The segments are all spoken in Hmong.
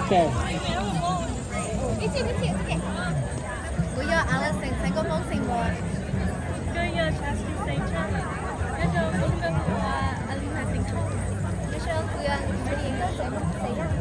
Kuv yog Alison, xeem Nkauj Hmoob, xeem Muas. Kuv yog Chastity, xeem Tsab. Nyob zoo, kuv yog Alison, xeem Tsab. Nyob zoo, kuv yog Judy, xeem Yaj.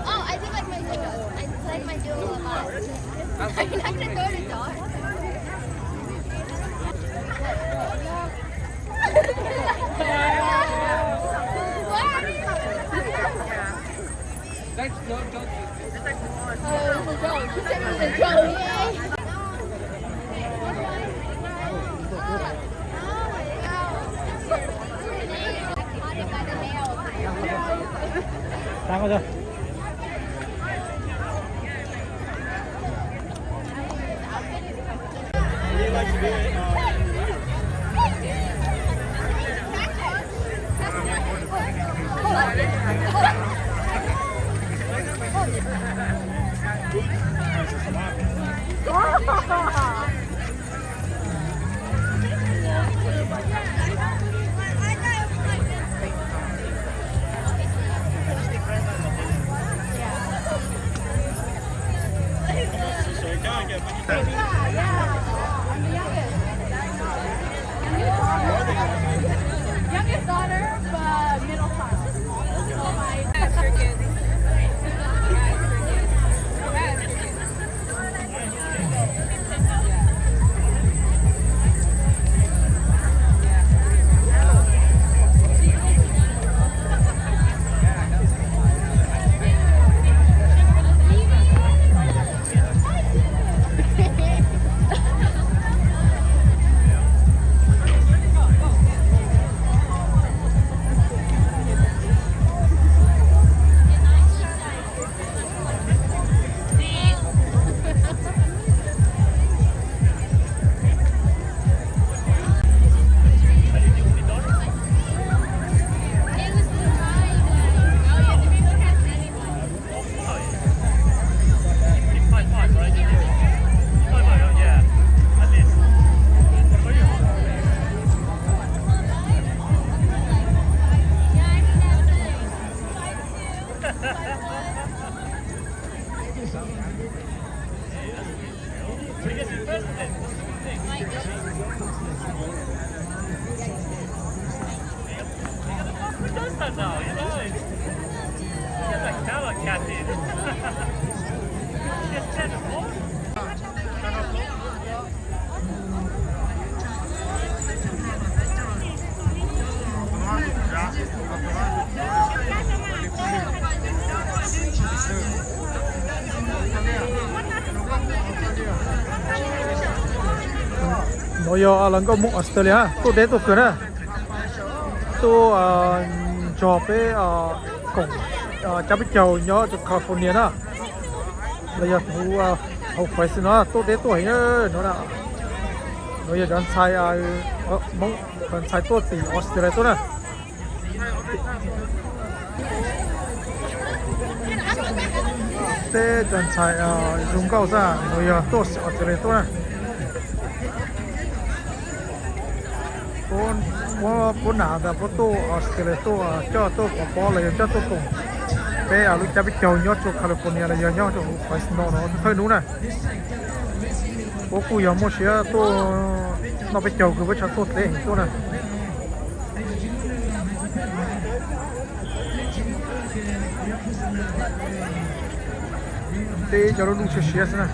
Oh, I do like my doodles. I like my doodle a lot. Are you not gonna throw it at the dog? What? That's no joke. It's like, oh, it's a joke. He said it was a joke. Nuav yog lawv nkauj Moob Australia tuaj deb tuaj kawg na, tuaj nrog peb koom cab peb caug nyob rau California na, los yog huv hauv Fresno no tuaj deb tuaj heev no na. Yog cov ntxhais Hmoob, cov ntxhais tuaj tim Australia tuaj na. Tej cov ntxhais zoo nkauj xwb, yog tuaj Australia tuaj na. Puab, puab nam tas puab tuaj Australia tuaj coj tuaj pov pob los yog coj tuaj koom peb lub cab peb caug nyob rua California los yog nyob rua Fresno no thawj hnub na. Puab kuj yog muaj siab tuaj noj peb caug kws puab tshua tuaj dleb heev tuaj na. Teb cov lub luj siab siab xwb na.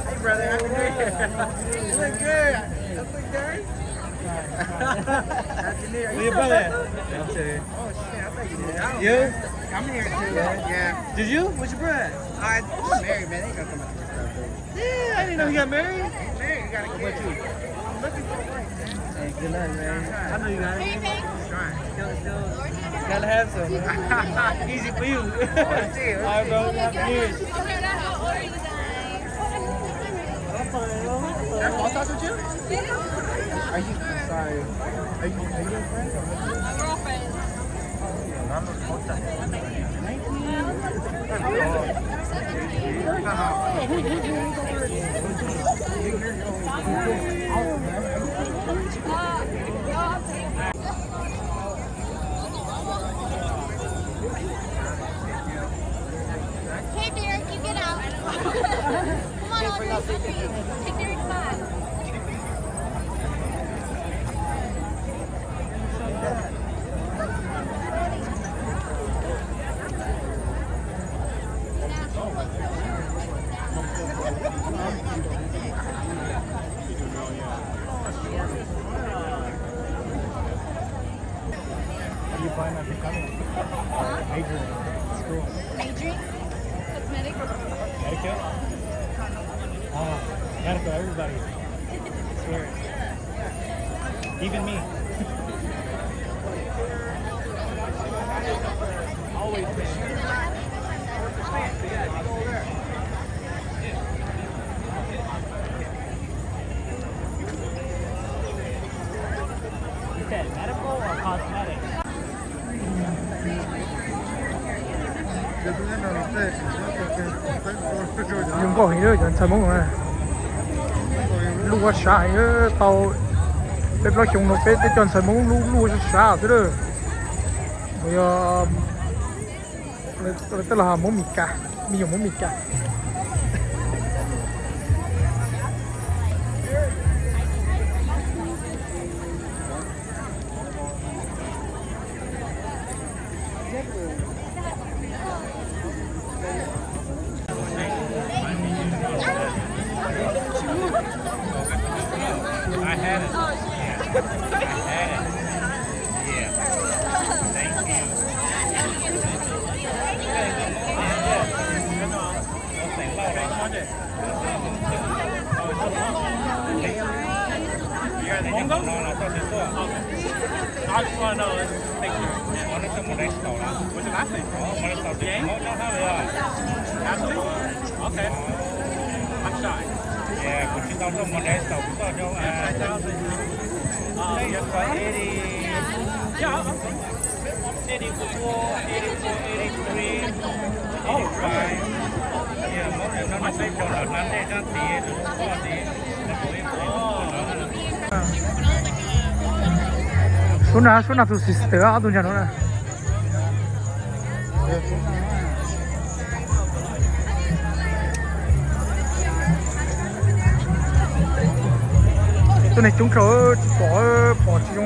Hey, brother, happy New Year. You look good. That's look good. Happy New Year. Where your brother at? Oh, shit, I thought you knew that. You? I'm here, too. Yeah. Did you? Where's your brother at? I, I'm married, man. They ain't gonna come out to this stuff, dude. Yeah, I didn't know you got married. Ain't married. You gotta get it. I'm looking for a wife, man. Hey, good luck, man. I know you got it. Trying. Gotta have some. Easy for you. Let's see, let's see. All right, bro. Happy New Year's. That false house with you? Are you, sorry. Are you, are you a friend or what? Hey, Derek, you get out. Come on, Audrey. Take Derek, come on. Are you buying my pickup? Huh? Adrian, school. Adrian? Cosmetic? Medicare? Ah, got it for everybody. I swear. Even me. Always. You said medical or cosmetic? Zoo nkauj heev cov ntxhais Hmoob no. Luj ua sav heev tau. Peb plaub xyoo no peb tej cov ntxhais Hmoob lub luj ua sav xwb lawm. Yog tej los Hmoob Mes Kas, me nyuam Hmoob Mes Kas. Had it. Yeah. I had it. Yeah. Thank you. Ua teem lauj los. Hmoob no los txog twg tuaj? I just wanna know, like, what's your last name? Kuv tsis tau tuaj Modesto, kuv tuaj cov, uh, eighty, eighty-four, eighty-three, eighty-five. Suav na, suav na tus sister ob tug ntawd no. Tuaj neeg coob tshaj, tsis pom, pom tsis zoo.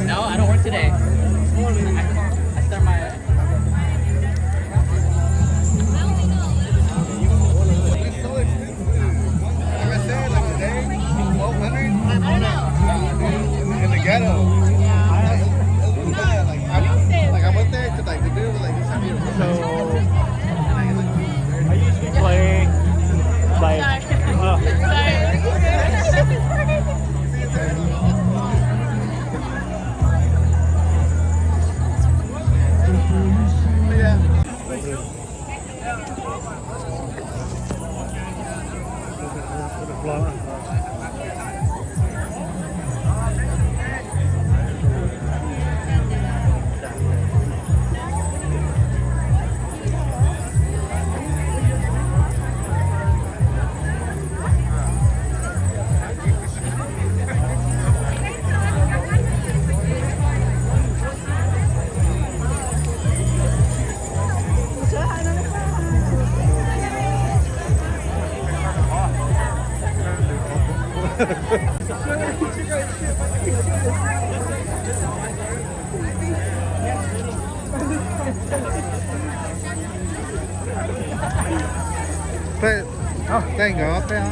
No, I don't work today. I, I start my Like I said, like today, twelve hundred in the ghetto. It was bad. Like, I, like, I went there to, like, the dude was like, "This is your room." So, I usually play, like, uh, yeah. Peb, tej nkawd peb.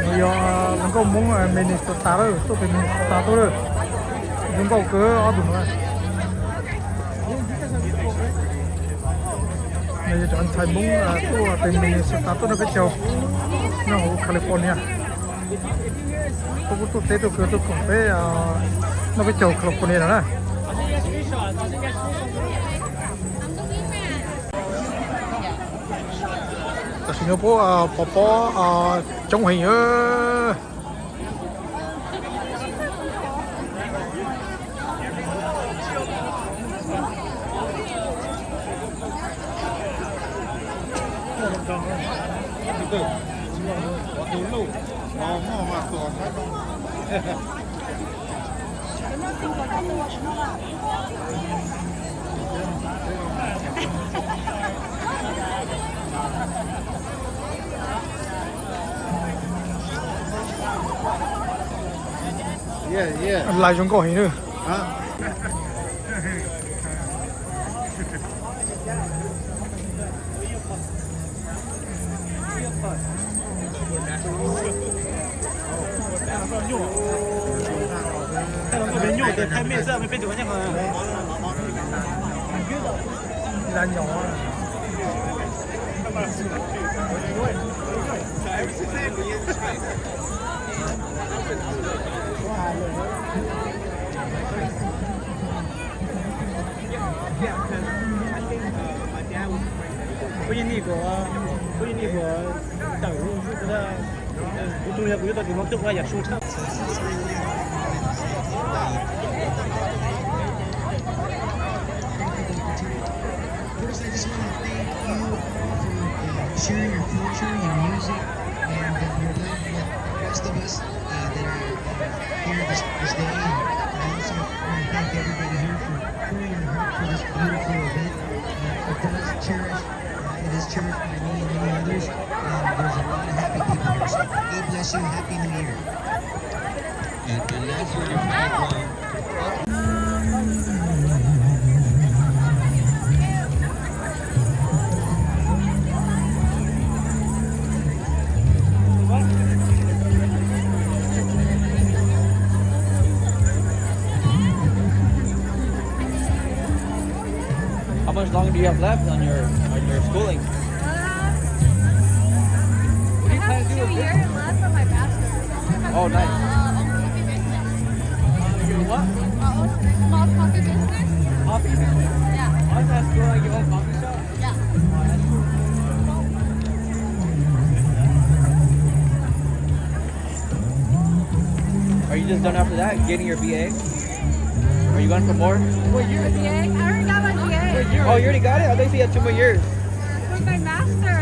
No yog hluas nkauj Hmoob Minnesota lawm, tuaj pem Minnesota tuaj lawm. Zoo nkauj kawg ob tug no. No yog cov ntxhais Hmoob tuaj pem Minnesota tuaj noj peb caug, nyob hauv California. Tuaj kuj tuaj teb tuaj kawg tuaj koom peb noj peb caug California no na. Tam sim no puab pov pob coob heev. Lais zoo nkauj heev na. and music, and that you're with the rest of us uh, that are uh, here this, this day. And I also want to thank everybody here for pouring your heart for this beautiful event. Uh, it does cherish, uh, it is cherished by me and many others. And there's a lot of happy people here. So God bless you. Happy New Year. And the last one. How much longer do you have left on your on your schooling? Uh, I have two years left for my bachelor's. Oh, nice. You're what? Small coffee business. Coffee business? Yeah. Why is that school like your own coffee shop? Yeah. Are you just done after that, getting your B A? Are you going for more? What year? B A? I already got my B A. What year? Oh, you already got it? I thought you said you had two more years. For my master.